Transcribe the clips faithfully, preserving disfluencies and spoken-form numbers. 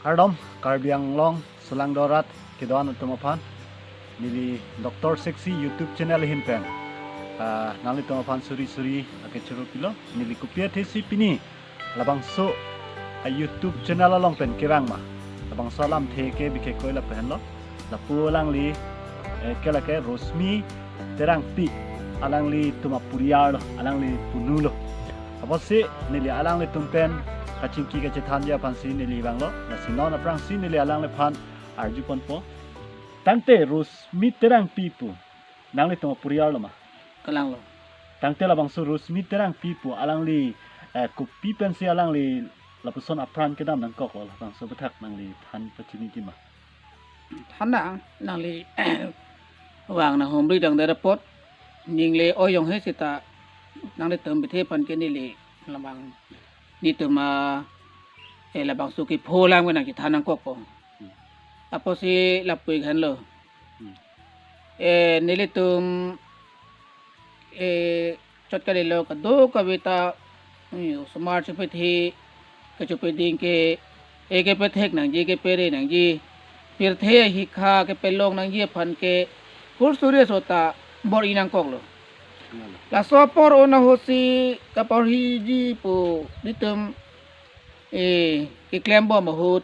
Kardom, Karbi Anglong, Solangdo arat kedo-an atum aphan. Neli Doctor Sexy YouTube channel ahin pen, ah, nanglitum aphan suri suri akechoro pilo. Neli kopi athesi pini labangso a YouTube channel along pen kevang ma, labangso alamthe ke bikhe koi lapu henlo. Lapu alangli, eh, ke lake Rosmi Terangpi, alanglitum aporial lo, alangli punu lo. Apotsi neli alanglitum pen kachingki kachethanji aphansi neli vanglo. Lasi non aphrangsi neli alangliphan arju ponpo. Tangte Rosmi Terangpi pu nanglitum aporial lo ma? Kalang lo. Tangte labangso Rosmi Terangpi pu alangli, eh, kopi pensi alangli lapuson apran kedam nangkoklo, labangso aphuthak nangli than pachiniji ma? Than nang, nangli vang nang humri dang dera apot, ning le oi jong he seta, nanglitum bithe aphan ke neli labang, netum a, eh, labangso kepho alam ke nangchethan nangkokpo. Hmm. Apotsi lapu henlo. Hmm. Eh, nelitum, eh, chot kalilo, kadokave ta, eh, osomar chepethe, kachepeding ke, eh, kepethek nangji, kepere nangji, pirthe ahikha kepelong nangji aphan ke, hur suri aso ta bor-i nangkoklo. Ngalo. Laso apor-un ahutsi kaporhiji pu netum, eh, keklembom ahut,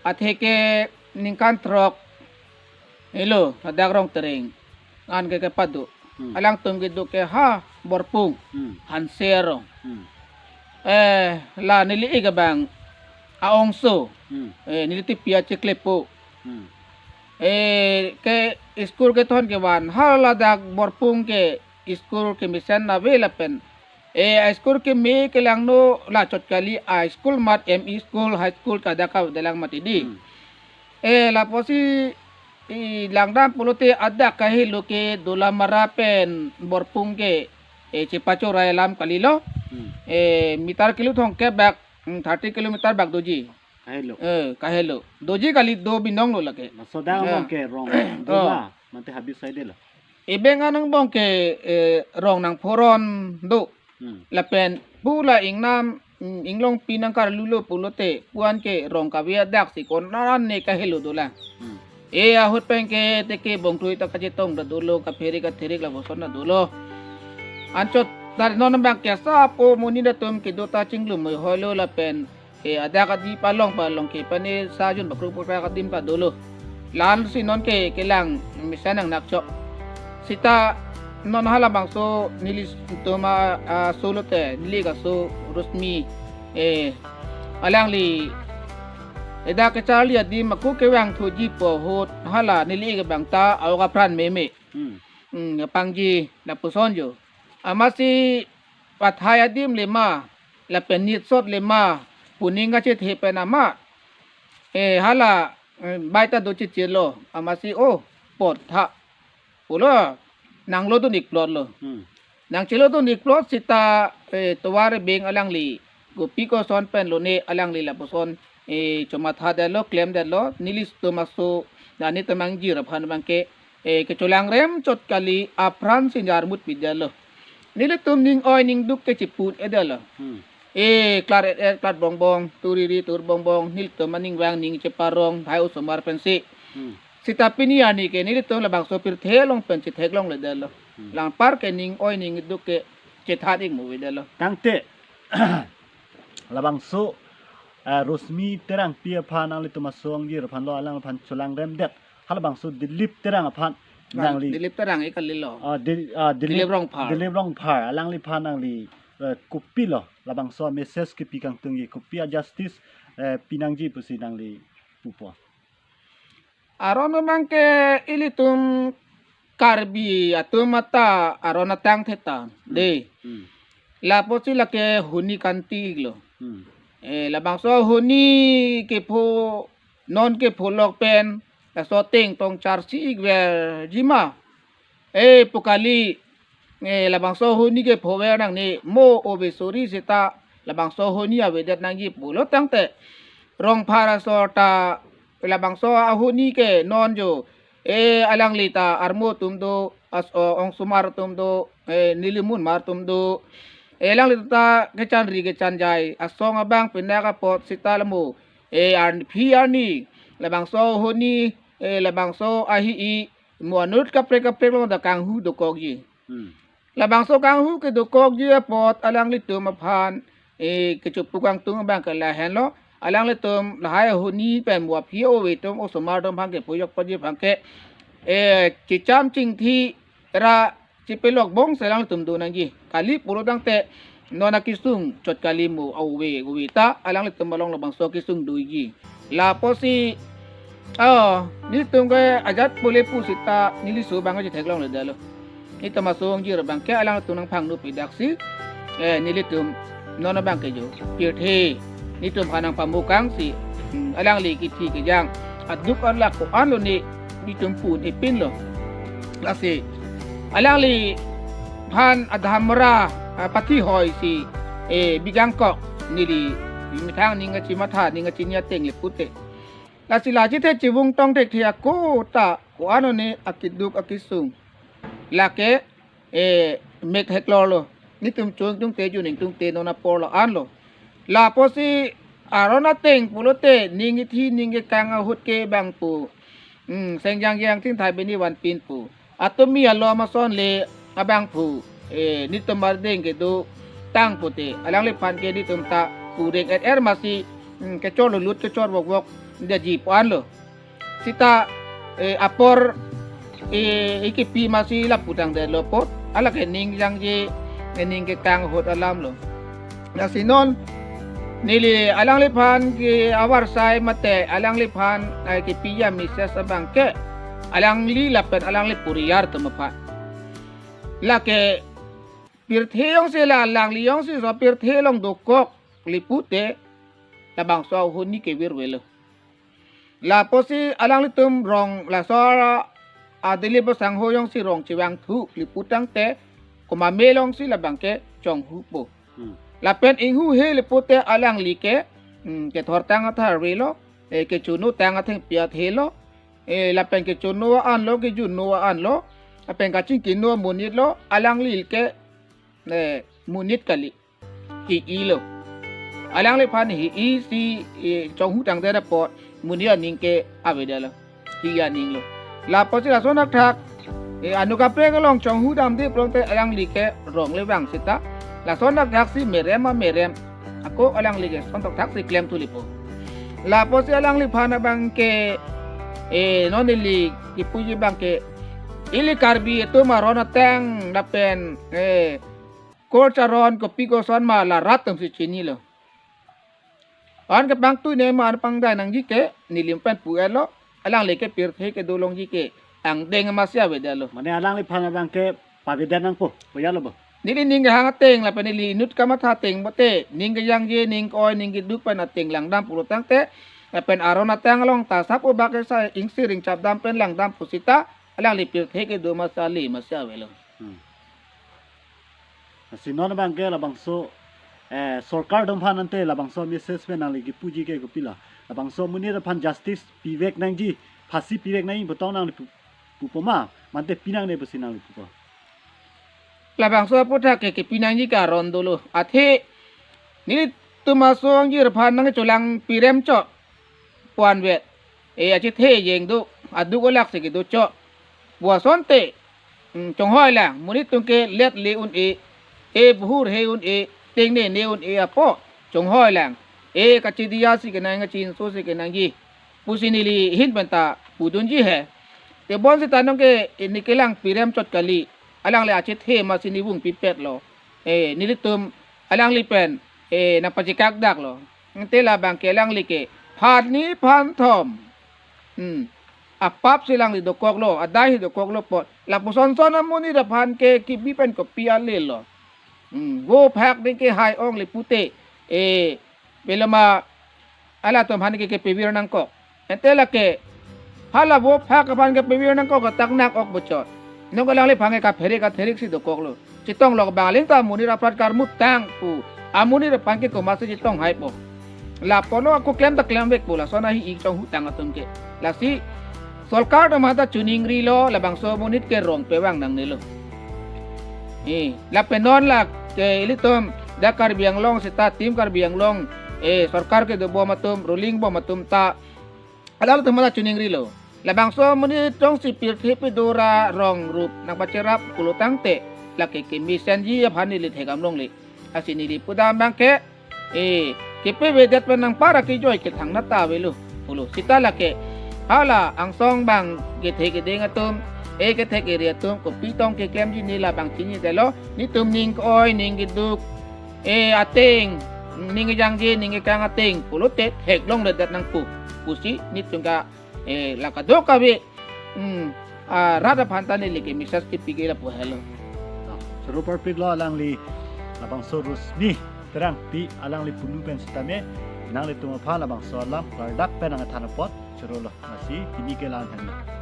atheke ningkan throk, elo, ladak Rongtereng an ke kepado. Hmm. Alangtum kedo ke ha Borpung, Hmm. Hanse arong. Hmm. Eh, la neli ik abang a-ongso. Hmm. Eh, neli tipi acheklepo. Hmm. Eh, ke school kethon kevan ha ladak Borpung ke school kemesen ave lapen, eh, a-school keme kelangno la chot kali, a-school mat M E school, high school kadak avelang mati di. Hmm. Eh, lapusi, eh, langdam pulote adak kahelo ke Dolamara pen Borpung ke, eh, chepachorai alam kalilo. Hmm. Eh, meter kilo thomkep bak, hmm, thirty kilometer bak doji. Kahelo. Eh, kahelo. Doji kali, do binong lo lake. Laso adang Eh. abang ke rong, Oh. Dola, mate habit side lo. Ebeng anang abang ke, eh, rong nangphoron do. Hmm. Lapen pu la ingnam, mm, inglongpi nangkarlulo pulote, pu-an ke rong kave adak si konat an ne kahelo dolang. Hmm. Eh, ahut pen ke teke bongthui ta kachetong ta dolo, kapherik katherik lapuson ta dolo. Anchot tar non abang ke asap amonit atum kedo ta chinglum moi hoilo lapen, eh, adak adip along palong ke pani sajun bakruk pura adim ta dolo. La-ansi non ke kelang mesen nang nakchok. Seta non halabangso nelitum a, aso lote, neli ik aso Rosmi, eh, alangli edak kecharli adim ako kevang thuji pu ahut hala neli ik abang ta a-ok apran meme. Hmm. Hmm, apangji lapuson jo. Amatsi pathai adim le ma, lapen nit sot le ma, pu ning kachethe pen amat, eh, hala, eh, baita do chechelo, amatsi, oh, pot tha pulo, nanglodun ik plot lo. Hmm. Nangchelodun ik plot seta, eh, tovar ebeng alangli kopi koson pen lone alangli lapuson, eh, chomatha detlo, klemdetlo, nelitum aso, dan netum angjir aphan abang ke, eh, kecholangrem chot kali apran si jarmut pidetlo. Nelitum ning oi ning duk ke chiput-edetlo. Hmm. Eh, klar-et-et, klar bongbong, turiri tur bongbong, nelitum aning vang ning cheparong, hai osomar pensi. Hmm. Seta pini arni ke nelitum labangso pirthe along pen chetheklongledetlo. Hmm. Langpar ke ning oi ning duk ke chethan ik mo-edetlo. Tangte labangso, eh, Rosmi Terangpi aphan, nanglitum aso angjir aphan lo, alangphan cholangremdet halabangso Dilip Terang aphan, Bang, nangli Dilip Terang ik kalilo. Ah, Dil-, ah, Dilip, Dilip Rongphar. Dilip Rongphar, alangliphan nangli, eh, kopilo labangso message kepi kangtungji, kopi a-justice, eh, pinangji pusi nangli pupo? Aron abang ke ilitum Karbi atum ata aron atang theta. Hmm. De. Hmm. Lapusi lake huni kanti ik lo. Hmm. Eh, labangso huni kepho, non kepho lok pen, laso ateng tong charsi ik verji ma. Eh, pu kali, eh, labangso huni kephover nangne mo, ove suri seta labangso huni avedet nangji pulo tangte, Rongphar asor ta labangso ahuni ke non jo, eh, alangli ta armo atum do, as-, o, ongsomar atum do, eh, nelimun mar atum do, eh, alangli ta kechanri kechanjai, asong abang pinak apot seta lamo, eh, arni phi arni, labangso ahoni, eh, labangso ahi-i, mo anut kaprek kaprek along ta kanghu dokokji. Hmm. Labangso kanghu kedokokji apot alanglitum aphan, eh, kechopu kangtung abang ke lahenlo. Alanglitum lahai ahoni pen mo aphi ove atum osomar atum aphan ke pujok paji aphan ke, eh, chicham chingthi ra chipelok bongsi alanglitum do nangji. Kali pulo tangte non akesung chot kali mo ove ove ta alanglitum along labangso akesung doji. Lapusi, oh, nelitum ke ajat pule pusita neli laso abang chetheklongledetlo. Nelitum aso angjir abang ke alanglitum nangphangno pedaksi, eh, nelitum non abang ke jo pirthe nelitum aphan nangpamukangsi, hmm, alangli kithi kejang aduk alak ko-an lone nelitum pu-ipinlo. Lasi alangliphan adhamra, ah, pathihoisi, eh, bikangkok neli methang ning kachimatha ning kachini ateng le pute. Lasi la chethe chevung tong thekthe ako ta ko-an lone akeduk akesung. Lake, eh, mek theklorlo. Nelitum choningtungte choningtungte non apor la-anlo. Lapusi aron ateng pulote ning kithi ning kekang ahut ke abang pu, hmm, sengjang jang thingthai bini vanpin pu. Atumi alom ason le abang pu, eh, nelitum ardeng kedotang pute alangliphan ke nelitum ta pureng et er masi, hmm, kechor lulut kechor vokvok daji pu-anlo. Sita, eh, apor, eh, ikipi masi lapu tangdetlo apot. Alake ning jangje, eh, ning kekang ahut alamlo. Lasi non neli alangliphan ke avarsai mate alangliphan, eh, kipi a-message abang ke alangli lapen alangli puriar atum aphan. Lake pirthe jongsi la alangli jongsi laso pirthe along dokokle pute labangso ahoni kevirvelo. Lapusi alanglitum rong laso a-Dilip asangho jongsi rong chevangthule pu tangte komat me alongsi labang ke chonghupo. Hmm. Lapen inghuhele pute alangli ke, hmm, kethortang atharvelo, eh, kechonotang athengpi athelo, eh, lapen kechono anlo, kejunno anlo, lapen kachingkino amonitlo, alangli ke, eh, monit kali. Hi-ilo. Alangliphan hi-isi, eh, chonghu tangdet apot monit aning ke avedetlo. Hi aninglo. Lapusi lason athak, eh, anut kaprek along chonghu damde pulote alangli ke rong le vang sita. Lason athaksi merem amerem ako alangli ke son tokthaksi klemthulepo. Lapusi alangliphan abang ke, eh, non neli kipuji abang ke ili Karbi atum aron ateng lapen, eh, kor charon kopi koson ma la rat atumsi chinilo. An kepangtui ne ma an pangdai nangji ke neli pen pu-etlo, alangli ke pirthe kedo longji ke angdeng masi avedetlo. Mane alangliphan abang ke pavedet nangpo, pu-etlo bo. Neli ning kehang ateng lapen neli inut kamatha ateng pute, ning kejangje, ning ke-oi, ning keduk pen ateng langdam pulo tangte, lapen aron ateng along ta sap obak ke sa ingsi ring chapdam pen langdam pusita, alangli pirthe kedo masi ale masi avelo. Hmm. Lasi non abang ke labangso, eh, sorkar atum aphan ante labangso message pen nangli kipuji ke kopilo? Labangso amonit aphan justice pivek nangji, phasi pivek nangji pu tong nangli pu, pupo ma, mate pinangne pusi nangli pupo? Labangso aputhak ke kipi nangji ke aron dolo. Athe nelitum aso angjir aphan nangcholang pirem chot pu-an vet. Eh, achethe jeng do, aduk olaksi kedo chot pu asonte, hmm, chonghoi lang, monit atum ke let le un-e, eh, buhur he un-e, tengne ne un-e apot chonghoi lang. Eh, kachidi asi kenang, kachinso si kenangji pusi neli ahin pen ta pudunji he. Tebonsita nonke, eh, ne kelang pirem chot kali, alangli achethe masi ne vung pipetlo. Eh, nelitum alangli pen, eh, nangpachekakdaklo. Ante labang ke alangli ke phan ni phan thom, hmm, apapsi alangli dokoklo, adai si dokoklo apot, lapuson son amonit aphan ke kibi pen kopi alelo. Hmm, vo phak ding ke hai-ongle pute, eh, beloma alatum aphan ke kepavir nangkok. Ante lake hala vo phak aphan kepavir nangkok atak nang-ok bo chot. Nonke alangliphan ke kaphere katherik si dokoklo. Chetong lok bang aling ta amonit aprat karmutang pu amonit aphan ke komatsi chetong haipo. Lapulo ako klem ta klemvekpo lason ahi-i chonghutang atum ke. Lasi sorkar atum anta choningrilo, labangso amonit ke rong pevang nangnelo. Eh, lapen non lake ilitum dak Karbi Anglong sita, Team Karbi Anglong, eh, sorkar kedobom atum, ruling bom atum ta, alangtum ta chiningrilo. Labangso amonit jongsi pirthe pidura rong rup nangpacherap pulo tangte, lake kemesenji aphan neli thekdam longle. Lasi neli pudam abangke, eh, kepavedet pen nangpara kejoi kethangnat ta avelo pulo. Seta lake hala angsong abang kethe keding atum, eh, kethe kere atum, kopi tong keklemji ne labang chinidetlo, netum ning ke-oi, ning keduk, eh, ateng, ning kejangje, ning kekang ateng pulote theklongledet nangpo pusi netum ka, eh, la kadokave, hmm, ah, rat aphan ta neli ke message kepike lapu helo. Choro parpiklo alangli labangso Rosmi Terangpi alangli punu pen sitame nanglitum aphan labangso alam klardak pen nangthan apot chorolo. Lasi pini ke la-an henlo.